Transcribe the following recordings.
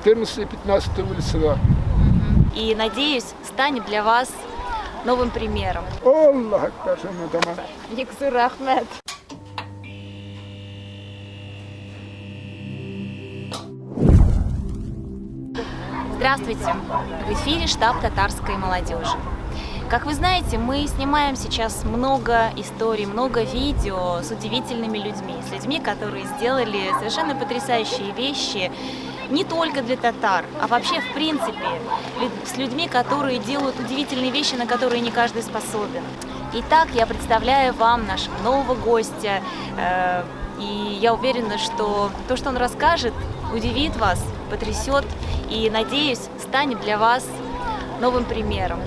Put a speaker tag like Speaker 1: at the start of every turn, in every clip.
Speaker 1: 14-15 улицада.
Speaker 2: И, надеюсь, станет для вас новым примером.
Speaker 1: Аллаһ әкбәр, шуны тамам.
Speaker 3: Бик зур рәхмәт.
Speaker 2: Здравствуйте! В эфире штаб татарской молодежи. Как вы знаете, мы снимаем сейчас много историй, много видео с удивительными людьми, с людьми, которые сделали совершенно потрясающие вещи не только для татар, а вообще в принципе с людьми, которые делают удивительные вещи, на которые не каждый способен. Итак, я представляю вам нашего нового гостя, и я уверена, что то, что он расскажет, удивит вас, потрясет и, надеюсь, станет для вас новым примером.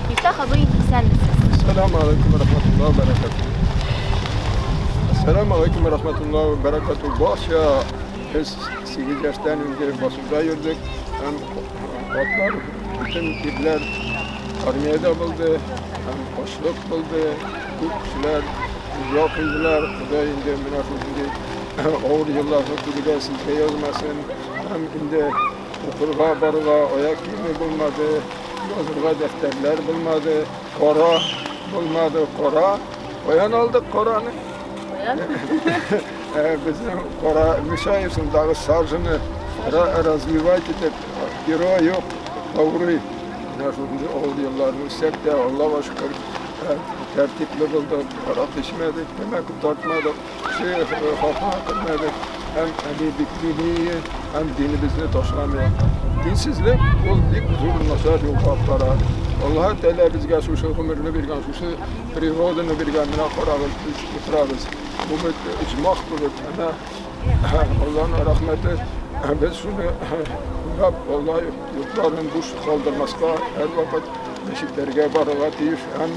Speaker 2: Мифтах абый, исәнмесез.
Speaker 1: Әссәламу алейкум вә рахматуллаһи вә бәрәкәтүһ. Әссәламу алейкум вә рахматуллаһи вә бәрәкәтүһ. Барча без 8 яшьтән инде басуда йөрдек. Һәм атлар, бөтен ирләр армиядә булды, һәм ачлык булды. Күп кешеләр дөнья куйдылар. Ходай инде менә шушындый авыр елларны күрергә сезгә язмасын. Һәм инде укырга барырга аяк киеме булмады, язырга дәфтәрләр булмады, кара булмады, кара. Каян алдык караны?
Speaker 3: Каян?
Speaker 1: Безнең кара Мишаевсындагы саржаны развивать итеп, перо юк, авырый. Менә шундый авыр елларны үссәк тә, Аллага шөкер, тәртипле булдык, арак эчмәдек, тәмәке тартмадык, кеше хакына кермәдек. Һәм әни бик дини, һәм динебезне ташламый. Динсезлек ул бик зур начар юлга алып бара. Аллаһ Тәгалә безгә шушы гомерне биргән, шушы природаны биргән, менә карагыз, без утырабыз. Бу бит оҗмах кебек. Әнә Аллаһның рәхмәте, без шуны уйлап, Алла йортларын буш калдырмаска, һәрвакыт мәчетләргә барырга тиеш. Һәм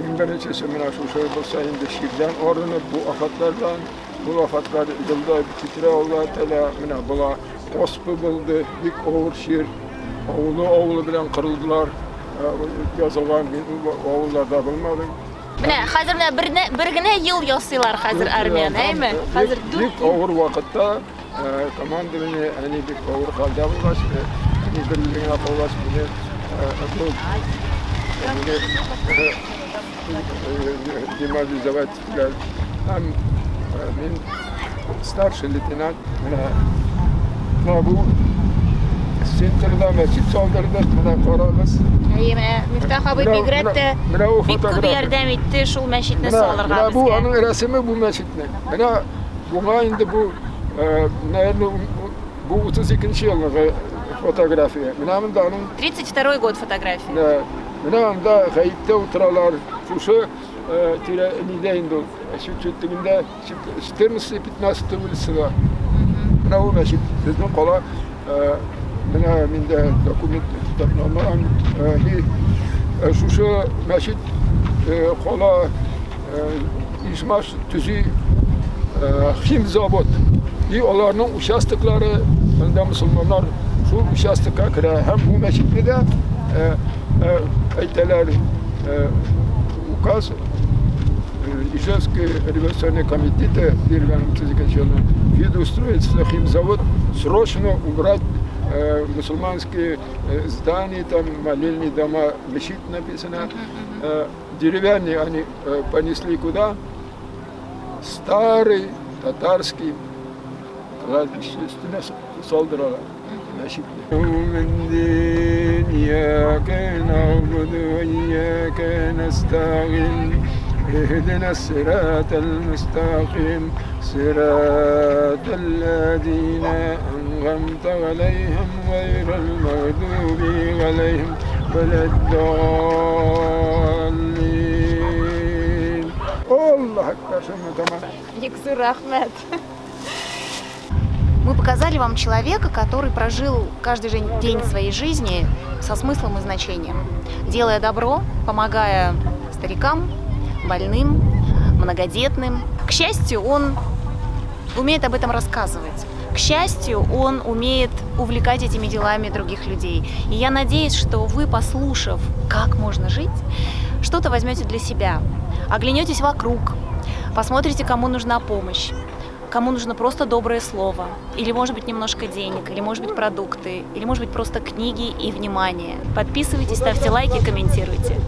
Speaker 1: иң беренчесе менә шушы булса инде чирдән арынып, бу афәтләрдән, бу афәтләр елда китерә Алла Тәгалә, менә була оспа булды, бик авыр чир, авылы-авылы белән кырылдылар, язылган, мин ул авылларда булмадым.
Speaker 2: Менә хәзер менә бер, бер генә ел ясыйлар хәзер армияне, әйме? Хәзер
Speaker 1: дүрт Бик авыр вакытта командование әни бик авыр хәлдә булгач, әни бер үзе генә калгач, мине мине демобилизовать иттеләр. Һәм мин старший лейтенант менә менә бу центрда мәчет салдырдык, менә карагыз.
Speaker 2: Әйе, менә Мифтах абый бигрәк тә бик күп ярдәм итте шул мәчетне салырга
Speaker 1: безгә. Менә бу аның рәсеме бу мәчетнең. Менә буңа инде бу, наверное, бу 32 елгы фотография. Менә монда аның
Speaker 2: 32 год фотография.
Speaker 1: Да. Менә анда гаептә утыралар. Шушы тирә нидә инде ул? Чуть-чуть тегендә 14-15 улицада. Менә ул мәчет безнең кала. Менә миндә документ китапнама. Шушы мәчет кала Ижмаш төзи химзавод. И аларның участоклары, анда мусульманнар шул участокка керә. Һәм бу мәчетне дә әйтәләр, указ Ижевский революционный комитеты биргән 32 елны ввиду строительства химзавод срочно убрать мусульманские здания, там молельные дома, мечеть написано. Деревянные они понесли куда? Старый татарский кладбище өстенә салдыралар. Мәчетне. اهدنا الصراط المستقيم صراط الذين أنعمت عليهم غير المغضوب عليهم ولا الضالين. الله أكبر شنو تمام.
Speaker 3: Бик зур рәхмәт.
Speaker 2: Мы показали вам человека, который прожил каждый день своей жизни со смыслом и значением, делая добро, помогая старикам, больным, многодетным. К счастью, он умеет об этом рассказывать. К счастью, он умеет увлекать этими делами других людей. И я надеюсь, что вы, послушав, как можно жить, что-то возьмете для себя, оглянетесь вокруг, посмотрите, кому нужна помощь, кому нужно просто доброе слово, или, может быть, немножко денег, или, может быть, продукты, или, может быть, просто книги и внимание. Подписывайтесь, ставьте лайки, комментируйте.